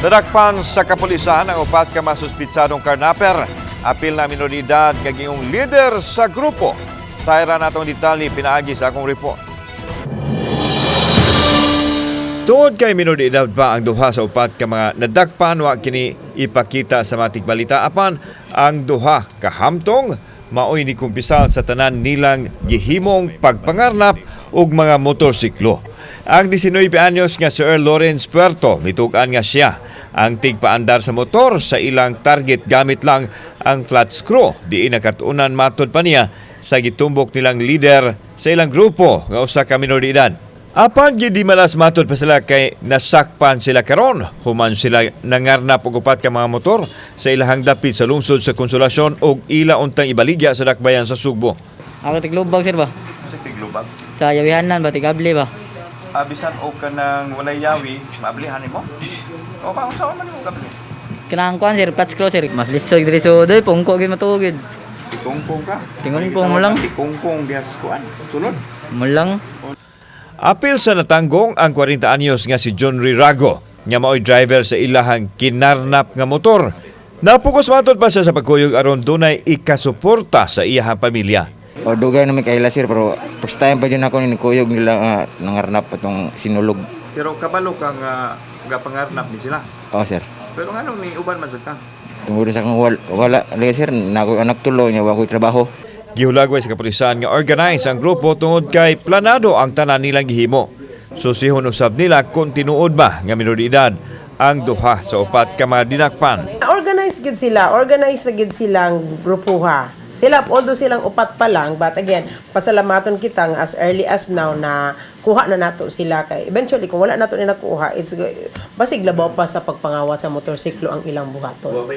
Nadakpan sa kapulisan ang upat ka masuspitsadong carnapper. Apil na minor de edad nga gingong leader sa grupo. Sayra natong detalye pinaagi sa akong report. Tungod kay minor de edad pa ang duha sa upat ka mga nadakpan, wa kini ipakita sa mga tigbalita, apan ang duha kahamtong maoy ni kumpisal sa tanan nilang gihimong pagpangarnap og mga motorsiklo. Ang 19 anyos nga si Earl Lawrence Puerto mitug-an nga siya ang tigpaandar sa motor sa ilang target gamit lang ang flat screw. Diin nakatuunan, matod pa niya, sa gitumbok nilang leader sa ilang grupo nga usa ka minor de edad. Apan gidi malas, matod pa sila, kay nasakpan sila karon human sila nangarnap og upat ka mga motor sa ilahang dapit sa lungsod sa Konsolasyon og ila untang ibaligya sa dakbayan sa Sugbo. Ako tiglubag, sir, ba? Sa tiglubag? Sa yawihanan ba, tigabli ba? Abisan og kanang walay yawi, maablihan nimo? O pa unsa man nimo gabli? Kinahang kuan, sir, flat screw, sir. Mas lisod diri sa udoy, pungko gid matugid. Tikungkong ka. Tikungkong mo lang. Tikungkong diha sa kuan. Sulod. Mo lang. Apil sa natanggong ang 40 anyos nga si John Rirago nga maoy driver sa ilahang kinarnap nga motor. Napugos, matod pa siya, sa pagkuyog aron dunay ikasuporta sa iyahang pamilya. O dugay na may kaila, sir, pero first time pa yun ako ni kuyog nila nangarnap atong sinulog. Pero kabalo kang gapangarnap ni sila. Oh, sir. Pero nganong ni uban man sad ka? Tungod sa akong wala, wala lagi, sir, na ako anak tulo niya, wa ko'y trabaho. Gihulagway sa kapulisan nga organize ang grupo tungod kay planado ang tanan nilang gihimo. Susihon usab nila kung tinuod ba nga minor de edad ang duha sa upat ka mga dinakpan. Organized gid sila, organized na gid silang grupuha. Sila, although silang upat pa lang, but again, pasalamaton kita nga as early as now na kuha na nato sila kay eventually kung wala nato ni nakuha, it's basig labaw pa sa pagpangawat sa motorsiklo ang ilang buhaton.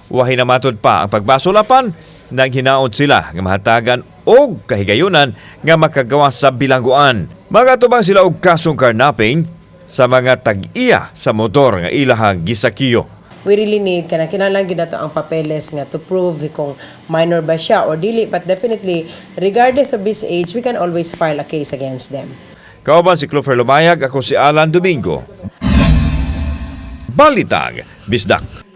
Wahi na matod pa ang pagbasulapan, naghinaot sila nga mahatagan og kahigayunan nga makagawa sa bilangguan. Magatubang sila og kasong carnapping sa mga tag-iya sa motor nga ilahang gisakiyo. We really need kana kinahanglan gyud nato ang papeles nga to prove kung minor ba siya or dili, but definitely, regardless of his age, we can always file a case against them. Kauban si Clover Lumayag, ako si Alan Domingo. Balitang Bisdak.